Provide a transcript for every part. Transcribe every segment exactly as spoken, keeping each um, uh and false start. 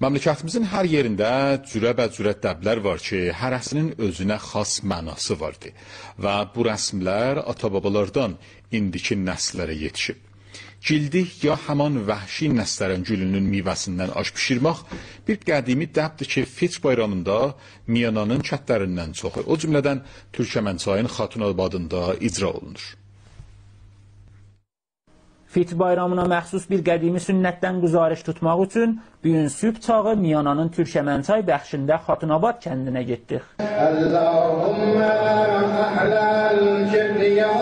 مملکتیمیزین هر یئرینده جوره‌به‌جوره دبلر وار کی، هره‌سینین اؤزونه خاص معناسی واردی و بو رسملر آتا-بابالاردان ایندیکی نسللره یئتیشیب. گیلدی یا همان وحشی نسترن گولونون میوه‌سیندن آش بیشیرمک بیر قدیمی دبدیر کی، فیطر بایرامیندا میانانین کندلریندن چوخو، او جمله‌دن تورکمنچایین خاتون‌آبادیندا اجرا اولونور. فیطر بایرامینا مخصوص بیر قدیمی سنتدن گزارش توتماق اوچون بو گون صبح چاغی میانانین تورکمنچای بخشینده خاتون‌آباد کندینه گئتدیک. اللهم اهل الكبرياء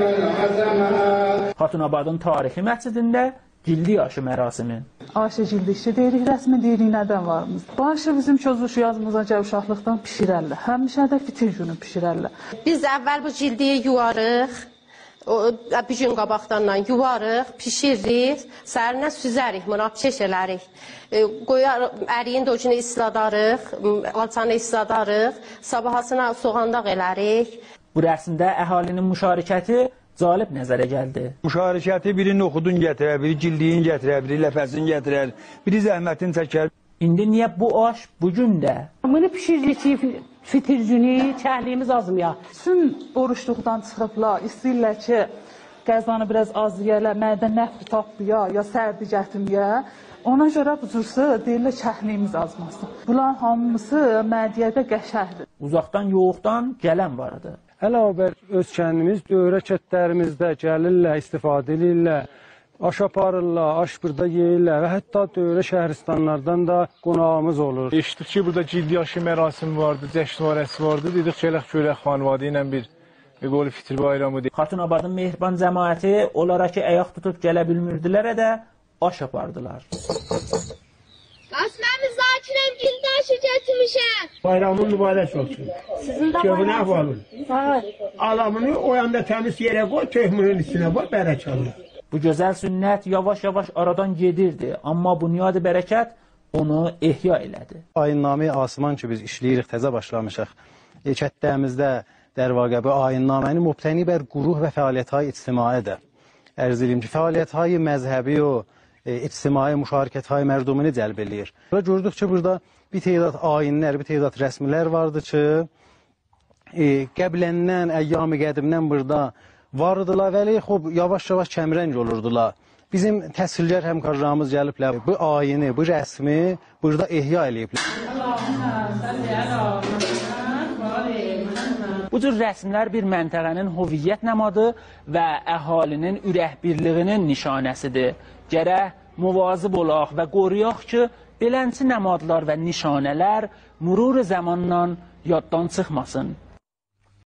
والعظمة. خاتون‌آبادین تاریخی مسجدینده گیلدی آشی مراسمی. آش گیلدی آشی دئییریک، رسمی دئییریک، نه‌دن وارمیش؟ بو آشی بیزیم کی، اوز اوشاق یادیمیزا گلیر، اوشاقلیقدان بیشیررلر. همیشه ده فیطر گونو بیشیررلر. بیز اول بو گیلدی‌یی یوواریق، او، بیر گون قاباقدان یوواریق، بیشیریریک، سحرینه سوزریک، مرابکش ائلریک. ائ، قویاریق، ارییین ده او گونو ایسلاداریق، م، آلچانی ایسلاداریق، صاباحاسینا سوغانداق ائلریک. بو رسمده اهالی‌نین مشارکتی جالب نظره گلدی. مشارکتی، بیری نوخودون گتیرر، بیری گیلدی‌یین گتیرر، بیری لپه‌سین گتیرر، بیری زحمتین چکر. ایندی نییه بو آش بو گون ده؟ بونو بیشیریریک کی، فی-، فیطر گونو چکلیییمیز آزمایا. چون اوروجلوقدان چیخیبلار، ایسته‌ییرلر کی، غذانی بیر آز آز یئیه‌لر، معده نفع تاپمایا، یا سردی گتیرمه‌یه. اونا گؤره بو جورسه دئییرلر، چکلیییمیز آزماسین. بونلارین هامیسی معده‌یه ده قشنگدیر. اوزاقدان، یوووقدان گلن وار ایدی. علاوه بر اؤز کندیمیز، دؤوره کندلریمیزده گلیرلر، استفاده ائدیرلر. آش آپاریرلار، آش بورادا یئییرلر و حتی دؤوره شهرستانلاردان دا قوناغیمیز اولور. ائشیتدیک کی، بورادا گیلدی آشی مراسمی واردی، جشنواره‌سی واردی. دئدیک، گلک گؤرک خانواده ایله بیر، بیر قول فیطر بایرامی دئیک. خاتون‌آبادین مهربان جماعتی اونلارا کی، آیاق توتوب گله بیلمیردیلر ده، آش آپاردیلار. آسمامی ذاکرم، گیلدی آشی گتیرمیشم. بایرامین مبارک اولسون. سیزین ده کئفین بایرامینیز. احوالین. ساغ اول. آل بونو، او یاندا تمیز یئره قوی، تؤکمه‌نین اوستونه قوی، برکالله. بو گؤزل سنت یاواش-یاواش آرادان گئدیردی، آمما بنیاد برکت اونو احیا ائله‌دی. آیین‌نامه‌ی آسمان کی، بیز ایشله‌ییریک، تزه باشلامیشیق. ائ، کندلریمیزده، در واقع، بو آیین‌نامه‌نی مبتنی بر گروه و فعالیت‌های اجتماعی‌دیر. عرض ائله‌ییم کی، فعالیت‌های مذهبی و، ائ، اجتماعی، مشارکت‌های مردمینی جلب ائله‌ییر. و گؤردوک کی، بورادا بیر تعداد آیین‌لر، بیر تعداد رسملر واردی کی، ائ، قبلاًدن، ایام قدیمدن بورادا وار ایدیلر، ولی، خوب، یاواش-یاواش کمرنگ اولوردولار. بیزیم تسهیلگر همکارلاریمیز گلیبلر، بو آیینی، بو رسمی بورادا احیا ائله‌ییبلر. بو جور رسملر بیر منطقه‌نین هویت نمادی و اهالی‌نین اورک بیرلیگی‌نین نشانه‌سی‌دیر. گرک مواظب اولاق و قورویاق کی، بئلنچی نمادلار و نشانه‌لر مرور زمانلا یاددان چیخماسین.